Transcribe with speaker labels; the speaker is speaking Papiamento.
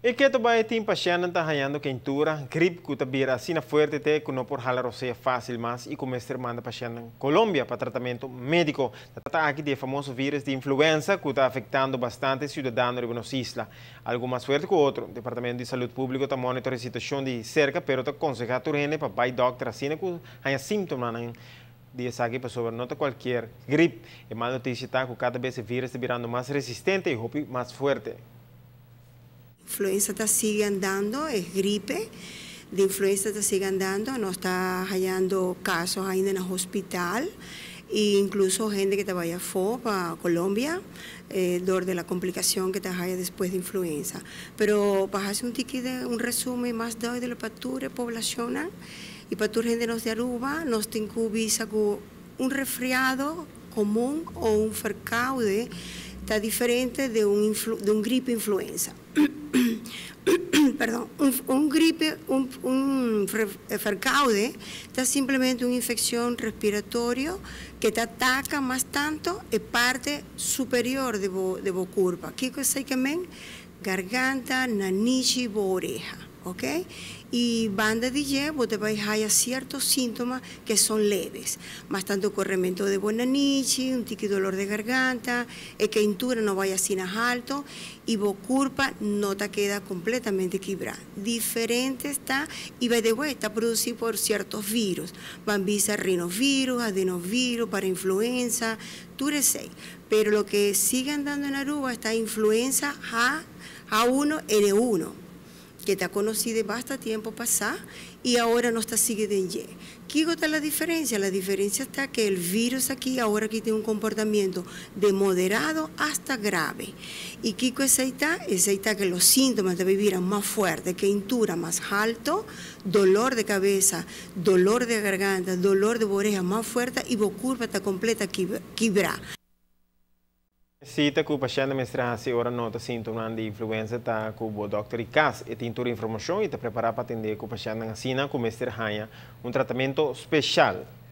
Speaker 1: E keto bay tin pashentnan ta hayando keintura, griep cu ta bira asina fuerte te cu no por hala rosea facil mas y cu mester manda pashentnan Colombia pa tratamento medico. Ta trata aki di e famoso virus di influenza cu ta afectando bastante ciudadano riba nos isla. Algun mas fuerte cu otro. Departamento di Salud Publico ta monitor e situacion di cerca, pero ta conseha tur hende pa bay dokter asina cu haya sintomanan di esaki, pasobra no ta cualkier griep. E mal noticia ta cu cada bes e virus ta birando mas resistente y hopi mas fuerte.
Speaker 2: Influenza ta sigui andando, e gripe di influenza ta sigui andando, nos ta hayando caso ainda na hospital e incluso hende cu ta bay afo pa Colombia, door di e complicacion cu ta haya despues di influenza. Pero pa haci un tiki di un resumen mas duidelijk pa tur e poblacion y pa tur hende nos di Aruba, nos tin cu bisa cu un resfriado comun of un verkouden ta diferente di un gripe influenza. Perdon, un gripe, un verkouden ta simplemente un infeccion respiratorio cu ta ataca mas tanto e parti superior di bo curpa. Kico esey kiermen? Garganta, nanishi, oreha, ok? Y banda di dje, bo ta bay haya cierto sintoma cu son leves. Mas tanto corremento di bo nanishi, un tiki dolor di garganta, e keintura no bay asina halto y bo curpa no ta keda completamente kibra. Diferente ta y by the way, ta produci pa cierto virus. Ban bisa rinovirus, adenovirus, parainfluenza, tur esey. Pero loke sigui andando na Aruba ta influenza A, H1N1, cu ta conoci di basta tempo pasa y awor nos ta siguiendo. Kico ta e diferencia? E diferencia ta cu e virus aki awor aki tin un comportamento di moderado hasta grave. Y kico esey ta? Esey ta cu e sintomanan ta bira mas fuerte, keintura mas halto, dolor di cabes, dolor di garganta, dolor di oreha mas fuerte y e curpa ta completa kibra.
Speaker 1: Cita cu e pashent mester haci ora nota sintoma di influenza ta cu e dokter di cas y tin tur informacion y ta prepara pa atende cu e pashent asina cu mester haya un tratamento special.